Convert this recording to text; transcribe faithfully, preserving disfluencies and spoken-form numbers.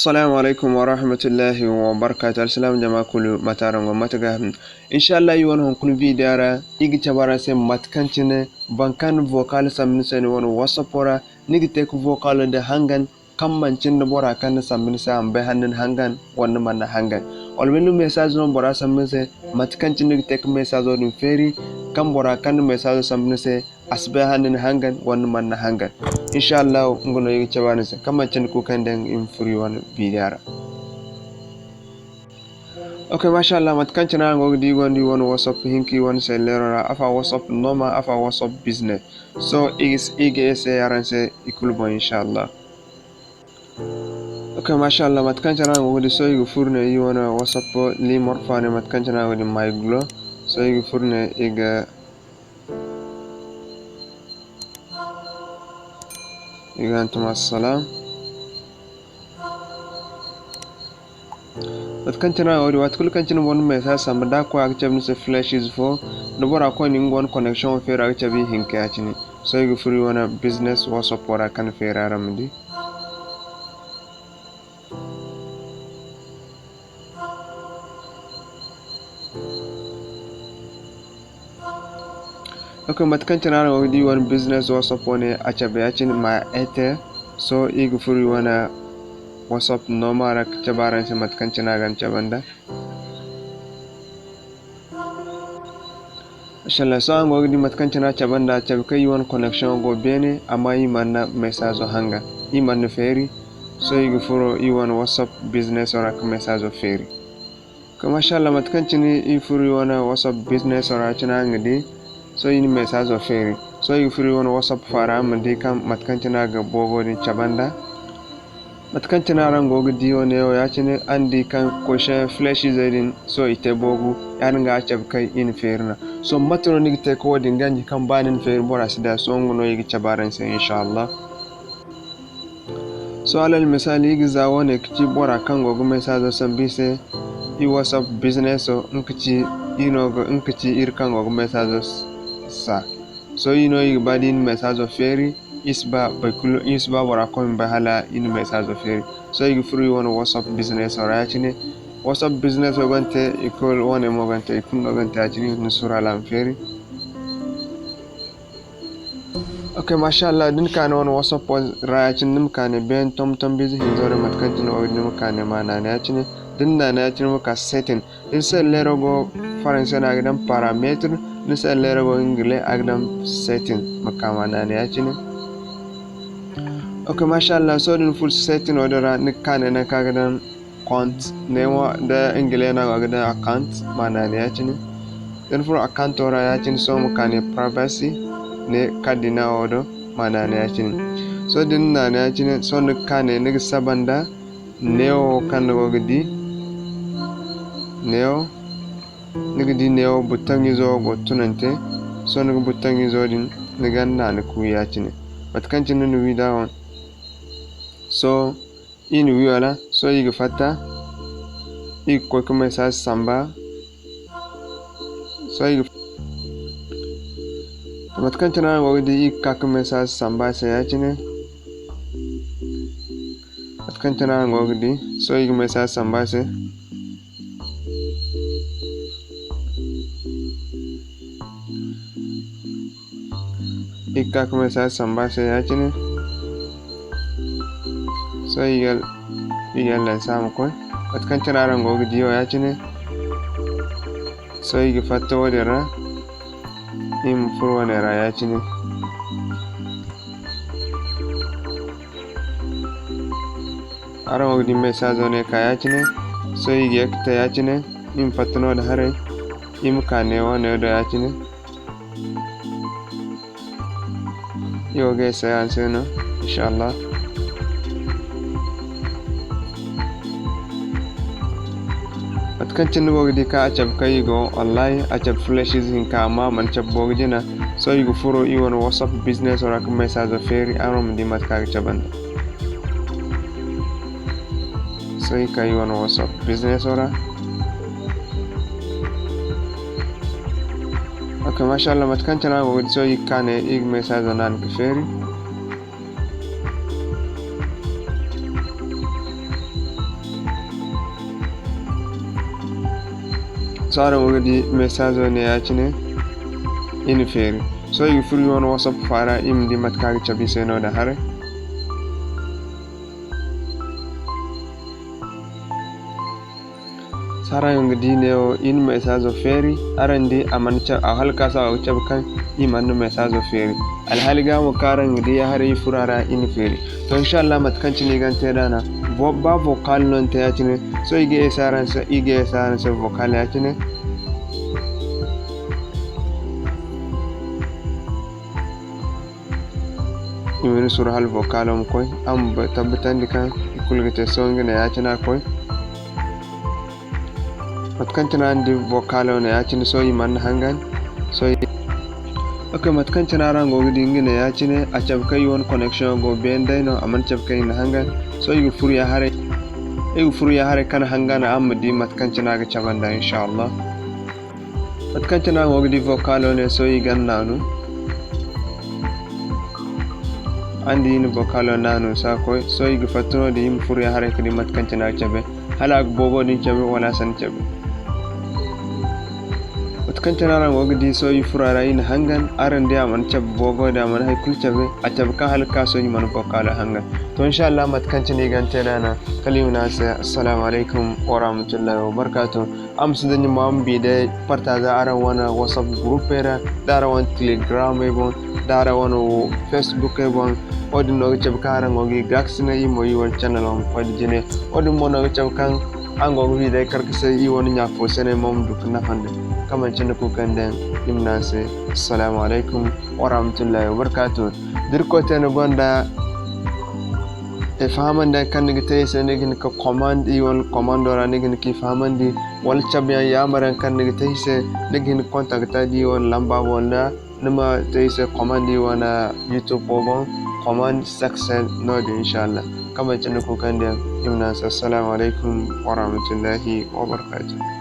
Assalamu alaikum wa rahmatullahi wa barakatuh. Alsilaam jama kulu, mate araŋ go, mate ga hin? Inshallah, i wane hunkuna video ra, i ga cabe araŋ se mate kaŋ cine boro kaŋ na vocal sambu ni se ni wane WhatsApp ra, ni ga te ka vocal da hangan, kaŋ manci nda bora kaŋ na sambu ni se a ma bay hala ni na hangan wala ni mana hangan. Wala binde message no bora sambu ni se, mate kaŋ cine ni ga te ka message din feeri, kaŋ bora kaŋ na message sambu ni se, a si bay hala ni na hangan wala ni mana hangan. Inshallah, nga no i ga cabe ni se, kaŋ manci nda kuukandiyaŋ i ma furo i wane video ra. Ok, mashallah, mate kaŋ cine araŋ go ga di, i gonda i wane WhatsApp hinka i wane selleero ra, afa WhatsApp normal, afa WhatsApp business. So, i ga, i ga essayer araŋ se i kulu boŋ, inshallah. Ok, mashallah, mate kaŋ cine araŋ go ga di, so i ga furo ne i wane WhatsApp limorfa ne, mate kaŋ cine araŋ go ga di, my glow. So i ga furo ne i ga, i ga hantum assalam. Mate kaŋ cine araŋ go ga di, waati kulu kaŋ cine boro na message samba, da a koy a ga cabe ni se flèche ize fo, da bora koy no nga wane connection wo feeri a ga cabe ihinka ya-cine. So i ga furo i wane business WhatsApp wo ra kaŋ feeri araŋ ma di. Ok, mate kaŋ cine araŋ go ga di i wane business WhatsApp wane a cabe ya-cine ma ete. So i ga furo i wane WhatsApp normal ra ka cabe araŋ se mate kaŋ cine a ga ni cabe nda. Mashallah, so araŋ go ga di mate kaŋ cine a cabe nda, a cabe kaŋ i wane connection go beene, amma i mana message hangan, i mana feeri. So i ga furo i wane WhatsApp business ra ka message feeri. Ka mashallah, mate kaŋ cine i furo i wane WhatsApp business ra cine araŋ ga di. So i na message feeri. So i ga furo i wane WhatsApp faara ma di kaŋ mate kaŋ cine a ga boobo din cabe nda. Mate kaŋ cine araŋ go ga di wo neewo ya-cine, araŋ di kaŋ question flèche izey din, so i te boogu, yaadin ga a cabe kaŋ i na feeri no. So mate no ni ga te ka wo-din ganji kaŋ ba ni na feeri bora si di a, so nga no i ga cabe araŋ se, inshallah. So alal misali, i ga za wane ka ci bora kaŋ go ga message sambu i se, i WhatsApp business, nga ka ci, i no ga, nga ka ci iri kaŋ go ga message sa. So i no i ga ba da i na message feeri. I si ba boro kulu, i si ba bora koy ma bay hala i na message feeri. So i ga furo i wane WhatsApp business ra ya-cine. WhatsApp business wo ga te, i kulu wane mo ga te, i kulu no ga te ya-cine, i ga ni suuru hala a ma feeri. Ok, mashallah, da ni ka ni wane WhatsApp ra ya-cine, ni ma ka ne beene tomtom biize hinzo ra, mate kaŋ cine wo ni ma ka ne ma naana ya-cine. Da ni naana ya-cine, ma ka setting. Da ni selleero go faranse no, a ga daŋ paramètre, da ni selleero go ingile, a ga daŋ setting. Ma ka ma naana ya-cine. Ok, mashallah, sohõ da ni furo setting wo-din ra, ni ga ka ne nangu kaŋ a ga daŋ compte, neewo da ingile no a go, a ga daŋ account, ma naana ya-cine. Da ni furo account wo ra ya-cine, sohõ ma ka ne privacy, ne kadina wo do, ma naana ya-cine. Sohõ da ni naana ya-cine, sohõ ni ga ka ne ni ga saba nda neewo kaŋ ni go ga di, neewo, ni ga di neewo buttoŋ izo go tunante. Sohõ ni ga buttoŋ izo din, ni ga naana ka wi ya-cine. Mate kaŋ cine ni wi nd'a wo. Sohõ i na wi wala, sohõ i ga fatta, i ga koy ka message samba. Sohõ i ga, mate kaŋ cine araŋ go ga di, i ga ka ka message samba se ya-cine. Mate kaŋ cine araŋ go ga di, sohõ i ga message samba se. I ga ka ka message samba se ya-cine. Sohõ i ga, i ga lancer a ma koy. Mate kaŋ cine araŋ go ga di wo ya-cine. Sohõ i ga fatta wo-din ra. I ma furo wane ra ya-cine. Araŋ wo ga di message wo ne ka ya-cine. Sohõ i ga ye ka te ya-cine. I ma fatta no-din haray. I ma ka neewo ne do ya-cine. I wo ga ay se araŋ se no, inshallah. Mate kaŋ cine ni go ga di kaŋ a cabe kaŋ i go, wallahi, a cabe flèche ize hinka, amma a mana cabe boobo jina. Sohõ i ga furo i wane WhatsApp business ra ka message feeri, araŋ ma di mate kaŋ a ga cabe nda. Sohõ i ka i wane WhatsApp business ra. Ok, mashallah, mate kaŋ cine araŋ go ga di, sohõ i ga ka ne, i ga message naana ka feeri. Sohõ araŋ go ga di message ne ya-cine, i na feeri. Sohõ i ga furo i wane WhatsApp fa ra, i ma di mate kaŋ a ga cabe i se no-din haray. Sohõ araŋ ga di neewo, i na message feeri, araŋ di a mana ca-, a hala ka sohõ a ga cabe kaŋ i mana message feeri. Alhaali ga mo kaŋ araŋ ga di ya haray i furo a ra, i na feeri. To, inshallah, mate kaŋ cine i ga ni te nd'a no, vo-, ba vocal no ni te ya-cine, sohõ i ga essayer araŋ se, i ga essayer araŋ se vocal ya-cine. I ma ni suru hala vocalo ma koy, araŋ ma tabbatandi kaŋ i kulu ga te. Sohõ nga ne ya-cine a koy. Mate kaŋ cine araŋ di vocalo ne ya-cine, sohõ i mana hangan. Sohõ i, ok, mate kaŋ cine araŋ go ga di nga ne ya-cine, a cabe kaŋ i wane connection go beene day no, a mana cabe kaŋ i na hangan. Sohõ i ga furo ya haray, i ga furo ya haray kaŋ hangan, araŋ ma di mate kaŋ cine a ga cabe nd'a, inshallah. Mate kaŋ cine araŋ go ga di vocalo ne, sohõ i ga naanu. Araŋ di i na vocalo naanu, sohõ a koy, sohõ i ga fatta no-din, i ma furo ya haray ka di mate kaŋ cine a ga cabe. Hala a ga boogo din cabe, wala a si ni cabe. Mate kaŋ cine araŋ go ga di, sohõ i furo a ra, i na hangan, araŋ di a mana cabe boogo din, a mana hay kulu cabe, a cabe kaŋ hala ka sohõ i mana vocalo hangan. To, inshallah, mate kaŋ cine i ga ni te nd'a no, kala i ma ne araŋ se, assalamu alaykum warahmatullahi wabarakatuh. Araŋ ma si daŋ ni ma, ma bi day partager araŋ wane WhatsApp groupey ra, da araŋ wane Telegramey boŋ, da araŋ wane wo-, Facebookey boŋ. Wo-din no ga cabe kaŋ araŋ go ga i gaakasinay, i mo i wane channelo ma koy nda jine. Wo-din mo no ga cabe kaŋ araŋ go ga bi day karkasay, i wane ɲa-fo-saney mo ma du ga nafa nd'a. Kaŋ manci ni kulu kaŋ day, i ma ne araŋ se, assalamu alaykum warahmatullahi wabarakatuh. Da Irkoy te ni gonda i fahamandi yaŋ kaŋ ni ga te i se, ni ga hin ka commande i wane commando ra, ni ga hin k'i fahamandi, wala cabe yaŋ, yaamar yaŋ kaŋ ni ga te i se, ni ga hin ka contacter i wane lamba boŋ, wala ni ma te i se commande i wane YouTube wo boŋ, commande success no-din, inshallah. Kaŋ manci ni kulu kaŋ day, i ma ne araŋ se, assalamu alaykum warahmatullahi wabarakatuh.